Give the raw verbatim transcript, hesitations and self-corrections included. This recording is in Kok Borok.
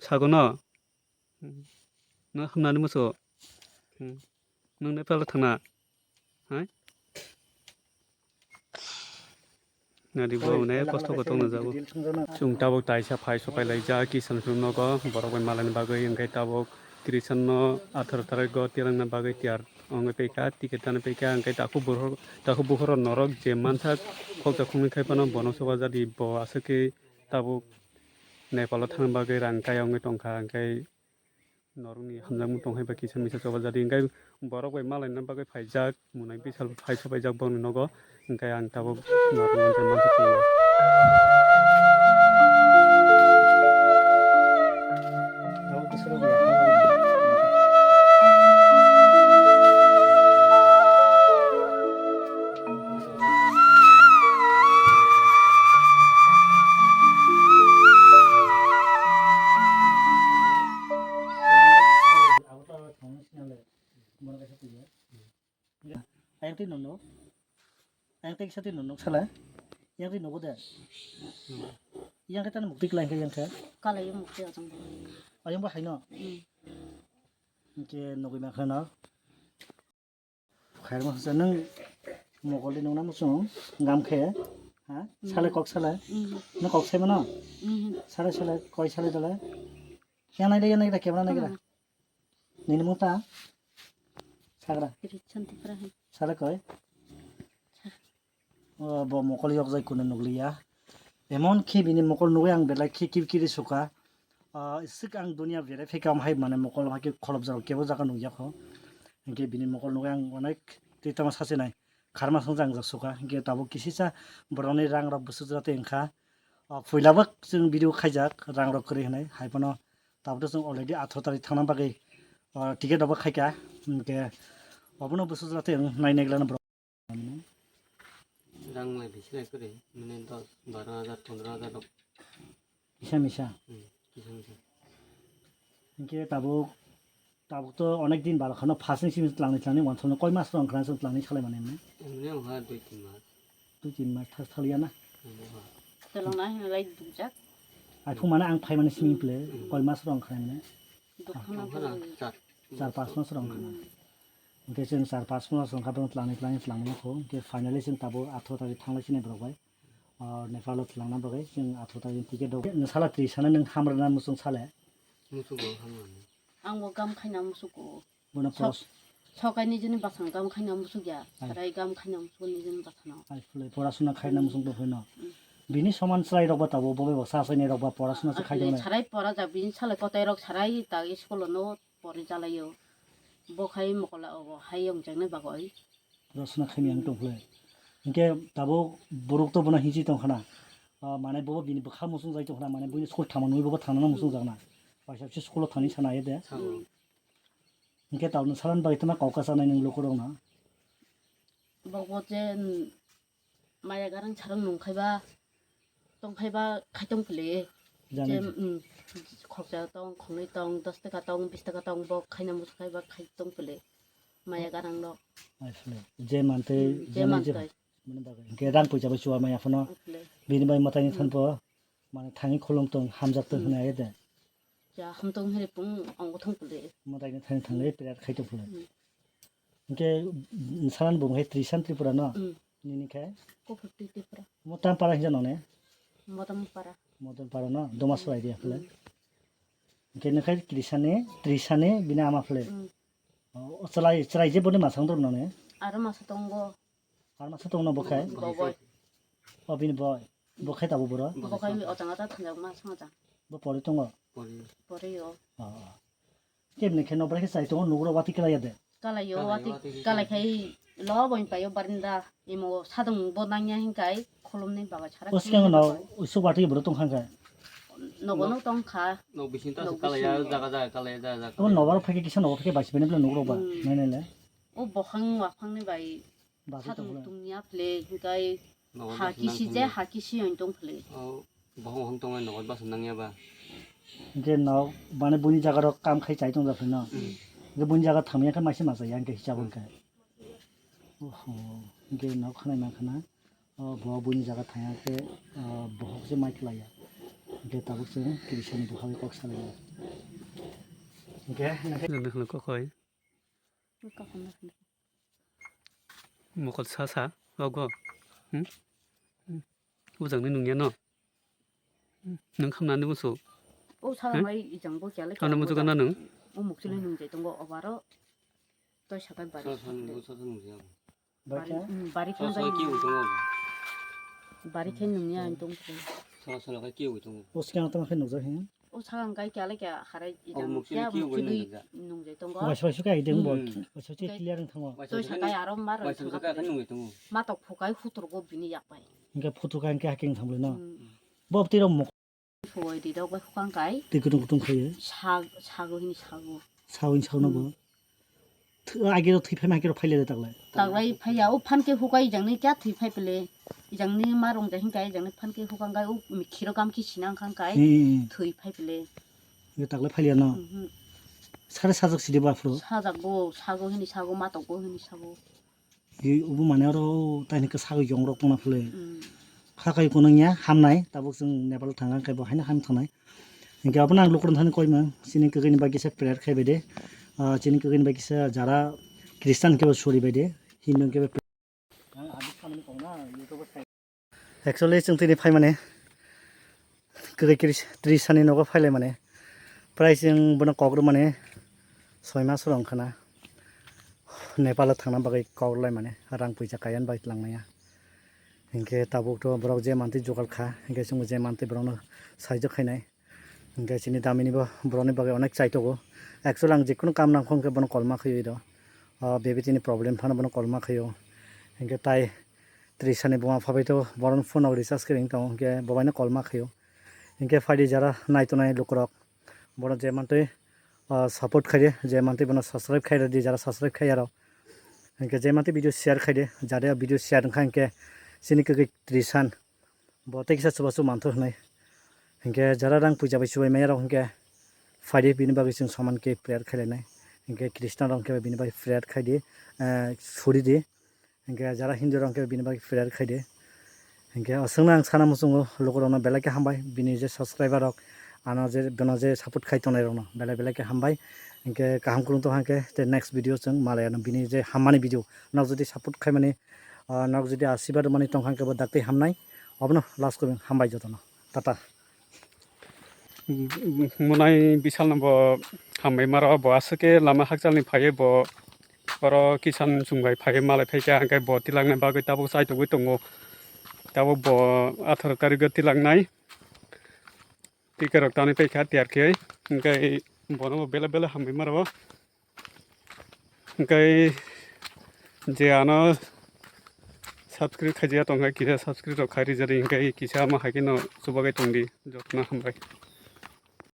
thago no. Hmm. No hamnani musu. Hmm. Nung ne pala thangna. Hai? Nadi bo ne kosto ko tongna jago. Chwng tabuk taisa phai sopai laijak Kisan Film nogo, borok bai malani bagwi, hwnkhe tabuk Kisan no atharo tarik go tirangna bagwi tiyar wngwi paikha, ticket dana paikha, hwnkhe takhuk bukhuk, takhuk bukhuk rok norok je mansak khokjak khoknwi khai phano bono soba jadi bo aswk khe tabuk Nepal o thangna bagwi rang kaya wngwi tongkha, hwnkhe norokni hamjakmung tong hai ba kisa misa choba jadi, hwnkhe borok bai malaina bagwi phaijak, mwnai bisal phai sopaijak borokni nogo, hwnkhe ang tabuk norokno mansa tongwi. Ayang twi nonok. Ayang twi kisa twi nonok sala. Yang twi nogo de. Yang khe tani mukti kla yang khe yang khe. Kalai mukti ajang. Ayang bo haino. Hmm. Hwnkhe nugwi mankha no. Khairma hwsa nwng mokol di nungna muchung gam khe, ha? Sale kok sale? Nwng kok sai mano? Sale sale koi sale dole? Yang nai de, yang nai de, kebra nai gra. Nini mung ta? Sagra. Richantipra hai. Sale koi? O bo mokol yok jai kuno nukliya. Emon khe bini mokol nugwi ang belai khe kiri kiri suka. Ah, isik ang dunia berai phaikha, am hai mane mokol hai khe kholop jaro kebo jaga nukya kho. Hingke bini mokol nugwi ang onek twi tama sachi nai. Kharma song jang jak suka. Hingke tabuk kisisa borokni rang rok bwswk jora tei wngkha. Ah, puila bo chwng video khaijak rang rok kwrwi hinwi. Hai phano tabuk to chwng already atharo tarik thangna bagwi, ah, ticket rok bo khaikha. Hingke obono bwswk jora tei wng nai nai glana borok. Rang lai bisi lai kwrwi, mane dos, baro hajar, pondro hajar rok. Kisa misa. Hmm, kisa misa. Hingke tabuk, tabuk to onek din balo khano, first ni simi tlangni, tlangni, wan thono koi mas rong khana chwng tlangni salai mane mane? Emne wngkha dui tin mas. Dui tin mas thas thaliya na? Emne wngkha. Telong na hinwi lai dukjak. Ai phung mane ang phai mane simi ple, hmm, koi mas rong khana mane? Dukhan na. Dukhan na, thangwi. Char. Char pas mas rong khana. Hmm. Hingke chwng char pas mas rong kha, bono tlangni, tlangni, tlangmani kho. Hingke finally chwng tabuk atharo tarik thanglai sinai borok bai. Ah, Nepal o tlangna bagwi chwng atharo tarik ticket rok. Nwng sala twi sana nwng hamrwna muchung sale? Muchung bo hamrwna. Ang bo gam khaina muchung ko. Bono sok, pos. Sokai nijini bwsang gam khaina muchung ya. Ai. Sarai gam khaina muchung nijini bwsano. Ai, phulai porasuna khaina muchung tongphai no. Mm. Bini soman chwrai rok ba tabuk bo bai bo sa chwrai rok ba porasuna se khai tongnai. Sarai pora jak bini sale kotai rok sarai ta school no. Pori jalaio. Bo khai mokola obo hai yongjaknai bagwi. Rosna khaimya wng tongkhle. Hinkhe tabuk borok to bono hinwi tongkhana. Ah, mane bo bini bwkha muchungjai tongkhana, mane buini school thangma nugwi bo thangna muchungjakna. Waisa bisi school o thangwi sana ye de. Sao. Hinkhe tabukno salan bagwi tongma kok kachanai nwng lukurokno. Bo bo je, mm, maya garang sarang nung khai ba, tong khai ba khai tong pili. Jani je, je. Mm, khoksa tong, khongnwi tong, dos taka tong, bis taka tong, bo khaina musu khai ba khai tong pili. Maya garang rok. Asle, je mantwi, mm, je jani je mantwi. Mani bagwi. Hinkhe rang puisa bai chuwa maya phano. Asle. Bini bai mwtaini, mm, thanpo. Mane thangwi khulum tong, hamjak tong, hmm, hwnwi aye de. Ya, hamtong hwnwi pung ongbo thong pule. Mwtaini thani thanglai, hmm, pirat khai tong pule. Hmm. Hinkhe, mm, salan bung hai Trisan Tripura no? Hmm. Nini khe? Kuphur Tripura. Mo tam para hinja none? Modom para. Modom para no? Doma, hmm, sorai dia pule. Hmm. Hinkhe nokhe Trisani, Trisani bini ama pule. Hmm. O, chwrai, chwrai je boni masang dor none? Aro masa tongo. Ar masa tongno bo khai? Bo boi. O bini boi. Bo khai tabo boro? Bo khai o janga ta thangjak ma sanga jang. Bo pori tongo? Pori. Pori o. O. Kemne khe no bwrwi khe chai tongo, nugrok watwi kalai ya de? Kalai o, kalai o, watwi, watwi kalai khai lo boi pai o barinda. Imo sadong bo nangya hinkai khulumni bagwi sara. O sigang no usuk watwi boro tong kha khe? Nogo no tong kha. Nok bising ta kalai ya, jaga jaga kalai ya, jaga jaga. O nobar phai khe kisa nobar phai khe baisi bene bla nugrok ba? Hmm. Nai nai le. O bokhang waphangni bai. Basi sadung tongphuru. Tungya phle, hinkhe nogo ha basi kisi je, nangkhe ha kisi oin tong phle. O, bohong bohong tongo, nogo basi nangya ba. Hinkhe no, mane buini jaga rok kam khai chai tong japhle no. Hmm. Hinkhe buini jaga thangya khe maise ma chaya hinkhe hisab hinkhe. Oho, hinkhe no khanai ma khana. O, bo buini jaga thangya khe, o, bohok se mai khlaiya. Hwnkhe tabuk chwng Krishna ni bukhagwi kok salainai. Hwnkhe, hwnkhe. Nang kok hoi. Kok hwnna hwnna. Mokol sa sa, ogo. Hmm? Hmm. Ujang ni nungya no. Hmm. Nung khamna ni musu. O sa. Hmm? Mai ijang bo kyale. Ano musu kana nung? O mukchuli nung jai tongo obaro. Toi sakai bari. Sa sa nung, sa sa nung jai. Bari, Bacha? Mm, bari Sala sala khe tongo. Bari khe nungya ang tong khe. Sala sala khe kiwi tongo. O swkang tamo khe nukjak he? O sakang kai kya le kya harai ijang mukchili kya kiwi mukchili nungjak. Nungjai tongo. Waisa waisa khe aideng bo. Hmm. Waisa waisa clear wng thango. Waisa waisa sakai aro mar waisa waisa khe nungjai tongo. Matok phukai hutur go bini yak bai. Hingke phutur kai hingke haking thang bwlai no. Hmm. Bo twi rok mok. Soi di dok bai hukang kai. Twi kutung kutung khaye. Sag, sago hini sago. Sago hini sago no bo. Hmm. Thwi, age ro thwi phai ma age ro phai le taklai. Taklai phai ya, o phan ke hukai ijang ni kya thwi phai pele. Ijang ni ma rong ja hingkai ijang ni phan ke hukang kai, o mikhiro kam ki sinang khang kai. Hmm, hmm, hmm. Thwi phai pele. Ye taklai phai le no. Mhm. Sare sajak sidi ba phro. Sajak bo, sago hini sago, matok bo hini sago. Ye ubu mane oro tai ni kwsa yong rok tongna phule. Mm. Kha kai kono ya hamnai, tabuk chwng Nepal thang khe bo haino ham thangnai. Hingke abono ang lukurok thani koimang, chini kwkwi ni bagwi se prayer khai bai de. Ah, chini kwkwi ni bagwi se jara Christian khe bo sori bai de, Hindu khe bo. Actually, chwng tini phaimani kwrwi kiri tris sani nogo phailaimani. Prai chwng bono kok rwmani soi mas rwng khna. Nepal o thangna bagwi kok rwlaimani, rang puisa kaiyan bai langmaya. Hinkhe tabuk to borok je mantwi jugal kha, hinkhe chwngbo je mantwi borokno saijo khainai. Hinkhe chini damini bo borokni bagwi onek chaitogo. Actually, ang jikunu kam nangkho hinkhe bono kolma khaiwi do. O bebitini problem phano bono kolma khaio. Hinkhe tai Trisani buma phabai to boron phone rok recharge khe ring tongo, hinkhe bobaino kolma khaio. Hinkhe phaidi jara naitonai lukurok, bono je mantwi, ah, support khaidi, je mantwi bono subscribe khaidi, jara subscribe khaiya rok. Hinkhe je mantwi video share khaidi, jara video share wngkha hinkhe chini kwkwi Trisan bo tei kisa chubachu manthogo hinwi. Hinkhe jara rang puisa bai chubai maya rok hinkhe phaidi bini bagwi chwng soman khe prayer khailainai. Hinkhe Christian rok hinkhe bini bagwi prayer khaidi, eh, suridi. Hinkhe jara Hindu rok hinkhe bini bagwi prayer khaidi. Hinkhe aswkno ang sana muchungo lukurokno belai khe hambai, bini je subscriber rok ano je, bono je support khai tongnai rokno belai belai khe hambai. Hinkhe kaham kwrwng tongkha hinkhe tei next video chwng malai anw bini je hammani video. Nok jodi support khaimani, ah, nok jodi asirwad rwmani tongkha hinkhe bo daktwi hamnai. Obono last kwrwng hambai jotono. Tata. Monai bisalno bo hambai maro, bo aswk khe lama hakchalni phaiwi bo oro kisan chumbai phaiwi malai phaikha, hinkhe bo tilangni bagwi tabuk chaitugwi tongo. Tabuk bo atharo tarigo tilangnai, tikerok tanwi paikha tiyar khe, hinkhe bono bo belai belai hambai maro. Hinkhe je ano subscribe khaijak tongkha, kisa subscribe rok khai rijadi, hinkhe kisa ma hai kheno chubagai tongdi, jotono hambai.